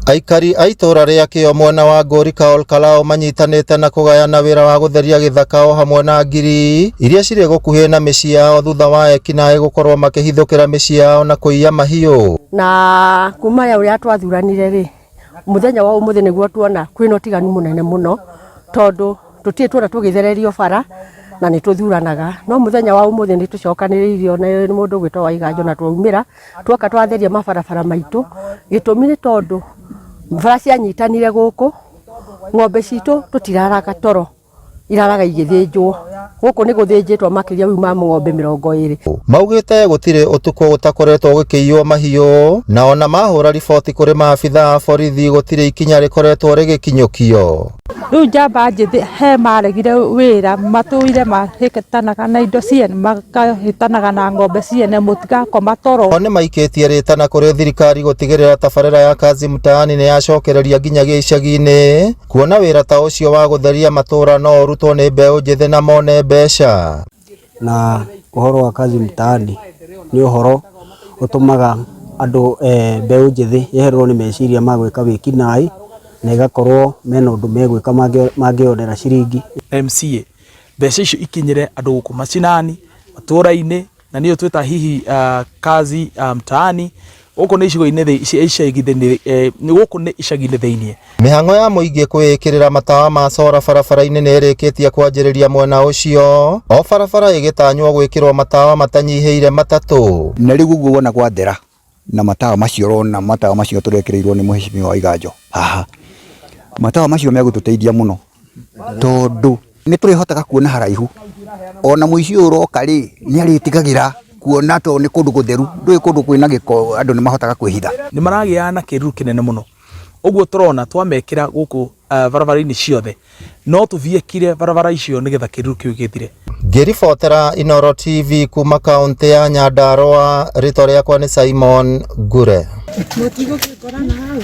Aikari a itũra rĩa Kĩo mwena wa Ngũrika Olkalou manyitanĩte na kũgayana wĩra wa gũtheria gĩthaka o hamwe na ngiri iria cirĩ gũkuhĩ na mĩciĩ yao thutha wa ekinaĩ gũkorwo makĩhithũkĩra mĩciĩ yao na kũiya mahiũ. Na kuma ya ũrĩa twathuranire rĩ, mũthenya wa ũmũthĩ nĩguo tuona kwĩna ũtiganu mũnene mũno, tondũ tũtirĩ tuona tũgĩthererio bara na nĩ tũthuranaga. No mũthenya wa ũmũthĩ nĩ tũcokanĩrĩirio nĩ mũndũ ũgwĩtwo Waiganjo na twaumĩra, twoka twatheria mabarabara maitũ. Gĩtũmi nĩ tondũ bara cianyitanire gũkũ, ng'ombe citũ tũtiraraga toro, iraraga igĩthĩnjwo. Gũkũ nĩ gũthĩnjĩtwo makĩria rĩu ma ng'ombe 20. Maugĩte gũtirĩ ũtukũ ũtakoretwo gũkĩiywo mahiũ na ona mahũra riboti kũrĩ maabitha a borithi gũtirĩ ikinya rĩkoretwo rĩgĩkinyũkio. Rĩu njamba njĩthĩ he maregire wĩra matũire mahĩtanaga na indo ciene makahĩtanaga na ng'ombe ciene mũtigakoma toro. O nĩmaikĩtie rĩtana kũrĩ thirikari gũtigĩrĩra tabarĩra ya Kazi Mtaani nĩyacokereria nginyagia icagi-inĩ kuona wĩra ta ũcio wa gũtheria matũra no ũrutwo nĩ mbeũ njĩthĩ na mone mbeca. Na ũhoro wa Kazi Mtaani nĩ ũhoro ũtũmaga andũ mbeũ njĩthĩ yehererwo nĩ meciria ma gwĩka wĩkinaĩ na ĩgakorwo mena ũndũ megwĩka mangĩyonera ciringi. MCA mbeca icio ikinyĩre andũ gũkũ macinani matũra-inĩ na nĩyo twĩta hihi kazi mtaani gũkũ nĩ icigo-inĩ icagi thĩinĩ, gũkũ nĩ icagi-inĩ thĩinĩ. Mĩhang'o ya mũingĩ kwĩĩkĩrĩra matawa ma cora barabara-inĩ nĩ ĩrĩkĩtie kwanjĩrĩria mwena ũcio o barabara ĩgĩtanywo gwĩkĩrwo matawa matanyihĩire 3. Na rĩu ũguo wona gwathera na matawa macio ũrona matawa macio tũrekĩrĩirwo nĩ mũhecimiwa Waiganjo haha, matawa macio megũtũteithia mũno tondũ nĩ tũrĩhotaga kuona haraihu ona mũici ũyũ ũroka rĩ nĩ arĩtigagĩra kuona tondũ nĩ kũndũ gũtheru, ndũĩ kũndũ kwĩna gĩko andũ nĩ mahotaga kwĩhitha. Nĩ maragĩa na kĩruru kĩnene mũno ũguo tũrona twamekĩra gũkũ barabara-inĩ ciothe no tũbiekire barabara icio nĩgetha kĩruru kĩu gĩthire. Ngĩribotera Inooro TV kuma kaũntĩ ya Nyandarua, rĩtwa rĩakwa nĩ Simon Ngure. Mũtigũgĩkorana hau.